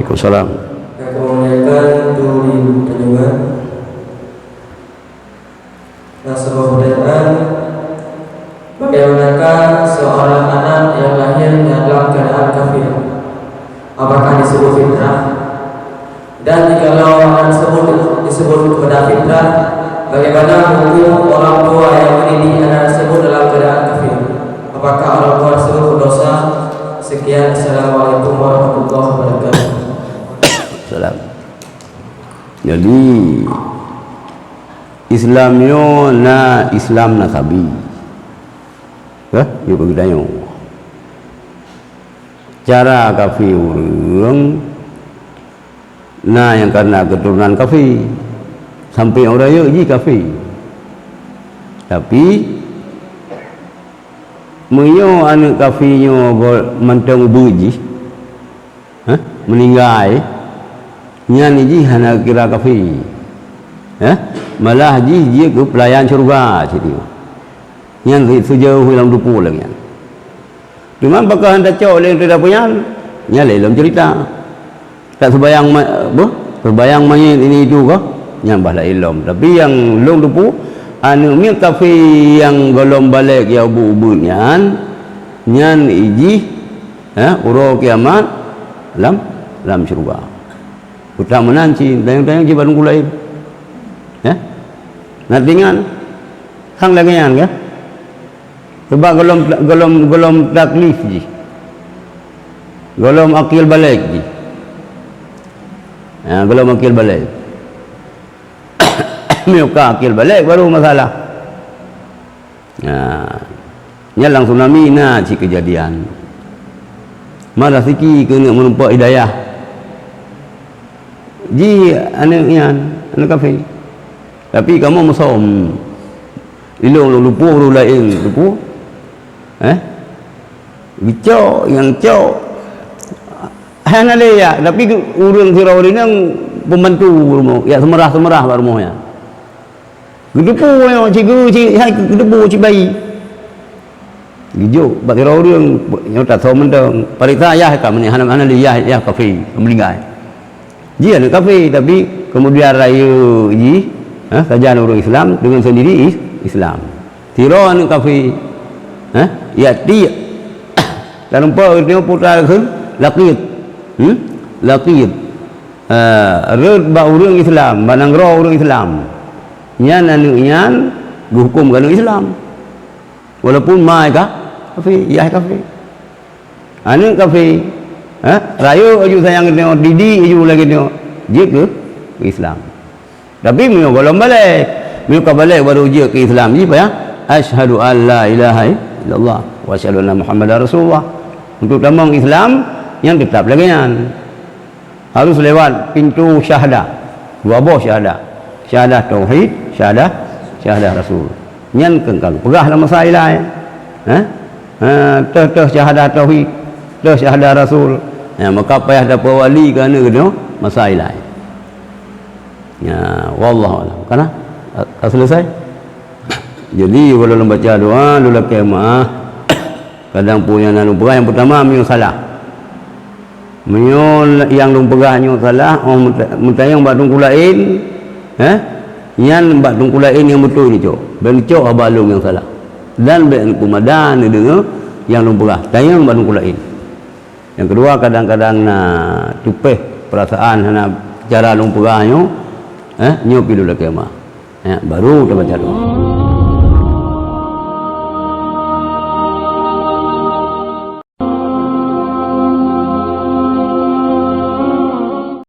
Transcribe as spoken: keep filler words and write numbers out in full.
Wassalam. Yang kami muliakan, Tuan Panjungan, dan seluruh pertanyaan, bagaimanakah seorang anak yang lahir dalam keadaan kafir? Apakah disebut fitrah? Dan jikalau anak tersebut disebut kepada fitrah, bagaimana hukum orang tua yang mendidik anak tersebut dalam keadaan kafir? Apakah orang tua tersebut berdosa? Sekian, Assalamualaikum warahmatullahi wabarakatuh. Salam. Jadi, Islam nyoe na Islam nasabi. Hah? Nyoe bagi tanyoe. Cara kafé ureuëng na nyang karena keturunan kafé. Sampai ureuëng rayeuk jih kafé. Tapi, meunyoe aneuëk kafé nyoe go-, mantong ubeut jih, hah, meuninggai, nyan jih hana kira kafé. Hah? Malah jih jeuet keu peulayan syeuruga cit nyoe. Nyan sijeuh lam dupo lagée nyan. Teuma pakon han tacok lé teudapu nyan, nyan lé lom cerita. Tak sembayang ma-, apa? Sembayang manyét ini itu kah? Nyan bah laén lom. Tapi nyang lôn teupeue, aneuëk miet kafé nyang gohlom balek ya ubeut-ubeut nyan, nyan ijih, eh, uroe kiamat lam, lam syeuruga. Utak meunan cit, tanyong-tanyong cit bak teungku laén. Ya? Nah, ingat, sang lagée nyan, ya? Sebab gohlom, gohlom, gohlom taklif jih. Gohlom akil balek jih. Ha, gohlom akil balek. Meunyoe ka akil balek baru masalah. Ha. Nyan lam tsunami na cit keujadian. Malah siki keuneuk meureumpok hidayah. Ji aneuëk nyan, aneuëk kafé. Tapi kamoe musom. Ilong lôn lupo ureuëng laén lupo. Eh? Geucok, nyang cok. Hana lé yak, tapi ureuëng sidroe ureuëng nyang pembantu rumoh, yak seumeurah-seumeurah bak rumoh nyan. Geuteupeue nyoe, ci geu-, ci, hai geuteupeue ci bayi. Geujok bak sidroe ureuëng, nyoe tasoe mantong. Pareksa yah ka meunan, hana, hana lé yah, yah kafé, meuninggai. Jih aneuëk kafé, tapi kemudian rayeuk jih, ha, sajan ureuëng Islam, deungon sendiri is-, Islam. Sidroe aneuëk kafé, ha, yak tiek. Tarumpok geutanyoe putra kheun, Laqit. Hmm? Laqit. Ha, rhot bak ureuëng Islam, bak nanggroe ureuëng Islam. Nyan aneuëk nyan geuhuköm keu aneuëk Islam. Walaupun ma ka kafé, yah kafé. Aneuëk kafé, ha? Rayeuk laju sayang geutanyoe, didik laju lagée nyoe, jeuet keu Islam. Tapi meunyoe gohlom balek, meunyoe ka balek baru jeuet keu Islam, jih payah, "Asyhadu an la ilaha illallah wa asyhadu anna Muhammadar Rasulullah." Untuk tamong Islam, nyan teutap lagée nyan. Harus lewat pintu syahadah. Dua boh syahadah. Syahadah tauhid, syahadah, syahadah rasul. Nyan keu ka geupeugah lam masa ilai. Ha? Ha, teuh-teuh syahadah tauhid, teuh syahadah rasul. Ya, maka payah tapeuwali keu aneuëk geutanyoe masa ilai. Ya, wallahu a'lam. Kana? Ka selesai? Jadi, walau lôn baca doa, lôn lakée maah. Kadang peue nyang na lôn peugah, nyang peutama meunyoe salah. Meunyoe nyang lôn peugah nyoe salah, oh, meuta-, meutanyong bak teungku laén, eh? Nyan bak teungku laén nyang beutôi neucok. Bék neucok haba lôn nyang salah. Dan bék neupeumada neudeungoe nyang lôn peugah. Tanyong bak teungku laén. Nyang keudua, kadang-kadang na tupéh peurasaan hana cara lôn peugah nyoe, eh, nyoe pi lôn lakée maah. Ya, baru tabaca doa.